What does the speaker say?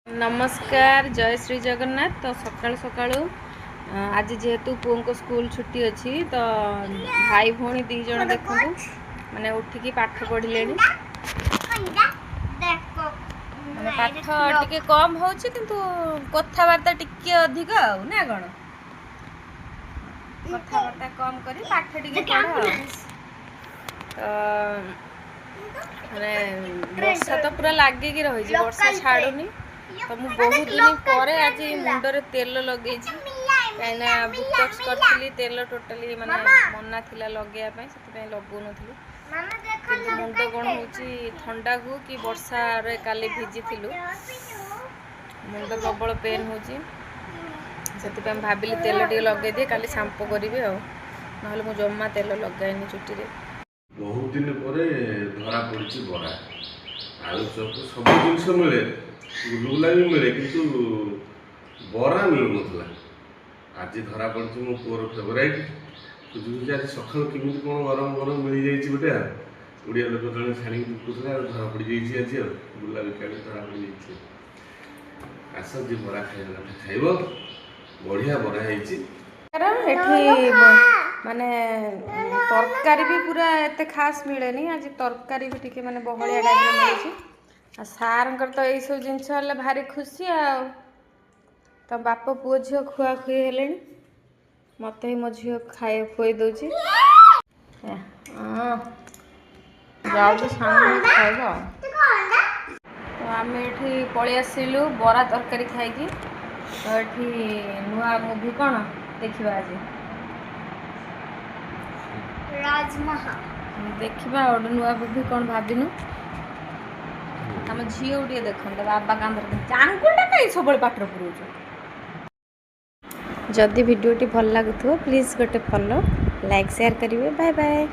ନମସ୍କାର, ଜୟ ଶ୍ରୀ ଜଗନ୍ନାଥ। ତ ସକାଳୁ ସକାଳୁ ଆଜି ଯେହେତୁ ପୁଅଙ୍କ ସ୍କୁଲ ଛୁଟି ଅଛି, ତ ଭାଇ ଭଉଣୀ ଦୁଇ ଜଣ ଦେଖନ୍ତୁ ମାନେ ଉଠିକି ପାଠ ପଢ଼ିଲେଣି। ମାନେ ପାଠ ଟିକେ କମ୍ ହେଉଛି, କିନ୍ତୁ କଥାବାର୍ତ୍ତା ଟିକେ ଅଧିକ ଆଉ, ନା କ'ଣ? କଥାବାର୍ତ୍ତା କମ୍ କରି ପାଠ ଟିକେ ପଢ଼ ଆଉ। ତ ମାନେ ବର୍ଷା ତ ପୁରା ଲାଗିକି ରହିଛି, ବର୍ଷା ଛାଡୁନି। ତ ମୁଁ ବହୁତ ଦିନ ପରେ ଆଜି ମୁଣ୍ଡରେ ତେଲ ଲଗେଇଛି, କାହିଁକିନା ବୁଟକ୍ସ କରିଥିଲି, ତେଲ ଟୋଟାଲି ମାନେ ମନା ଥିଲା ଲଗେଇବା ପାଇଁ, ସେଥିପାଇଁ ଲଗଉନଥିଲି। କିନ୍ତୁ ମୁଣ୍ଡ କ'ଣ ହେଉଛି, ଥଣ୍ଡାକୁ କି ବର୍ଷାରେ କାଲି ଭିଜିଥିଲୁ, ମୁଣ୍ଡ ପ୍ରବଳ ପେନ୍ ହେଉଛି। ସେଥିପାଇଁ ଭାବିଲି ତେଲ ଟିକେ ଲଗେଇଦିଏ, କାଲି ସାମ୍ପୋ କରିବି ଆଉ। ନହେଲେ ମୁଁ ଜମା ତେଲ ଲଗାଏନି ଚୁଟିରେ। ବହୁତ ଦିନ ପରେ ଧରା ପଡ଼ିଛି ବରା, ଆଳୁଚପ ସବୁ ଜିନିଷ ମିଳେ, ଗୁଲୁଗୁଲା ବି ମିଳେ, କିନ୍ତୁ ବରା ମିଳୁନଥିଲା। ଆଜି ଧରା ପଡ଼ିଛି ମୋ ପୁଅର ଫେଭରାଇଟ୍। ଖୋଜି ଖୋଜି ଆଜି ସକାଳୁ କେମିତି କ'ଣ ଗରମ ଗରମ ମିଳିଯାଇଛି। ଗୋଟେ ଆଉ ଓଡ଼ିଆ ଲୋକ ଜଣେ ଛାଣିକି ବିକୁଥିଲା ଆଉ ଧରା ପଡ଼ିଯାଇଛି ଆଜି। ଆଉ ବୁଲା ବିକାଳି ଧରା ପଡ଼ିଯାଇଛି। ଆସ, ଯିଏ ବରା ଖାଇବା କଥା ଖାଇବ, ବଢ଼ିଆ ବରା ହେଇଛି। ଏଠି ମାନେ ତରକାରୀ ବି ପୁରା ଏତେ ଖାସ୍ ମିଳେନି, ଆଜି ତରକାରୀ ବି ଟିକେ ମାନେ ବହଳିଆ ଟାଇପ୍ର ମିଳିଛି। ଆଉ ସାର୍ଙ୍କର ତ ଏଇସବୁ ଜିନିଷ ହେଲେ ଭାରି ଖୁସି। ଆଉ ତ ବାପ ପୁଅ ଝିଅ ଖୁଆଖୁଇ ହେଲେଣି, ମୋତେ ହିଁ ମୋ ଝିଅ ଖାଇ ଖୁଆଇ ଦେଉଛି। ଯାଉଛି ସାଙ୍ଗ ଖାଇବ। ତ ଆମେ ଏଠି ପଳେଇ ଆସିଲୁ ବରା ତରକାରୀ ଖାଇକି। ତ ଏଠି ନୂଆ ମୁଭି କ'ଣ ଦେଖିବା ଆଜି? ରାଜମହଲ। ଦେଖିବା ଆଉ ଗୋଟେ ନୂଆ ମୁଭି କ'ଣ ଭାବିନୁ। ଆମ ଝିଅକୁ ଟିକେ ଦେଖନ୍ତୁ, ବାବା କାନ୍ଧରେ ଆଙ୍ଗୁଳିଟା କାହିଁ ସବୁବେଳେ ପାଟିରେ ପୁରଉଛୁ? ଯଦି ଭିଡ଼ିଓଟି ଭଲ ଲାଗୁଥିବ, ପ୍ଲିଜ୍ ଗୋଟେ ଫଲୋ, ଲାଇକ୍, ସେୟାର କରିବେ। Bye bye.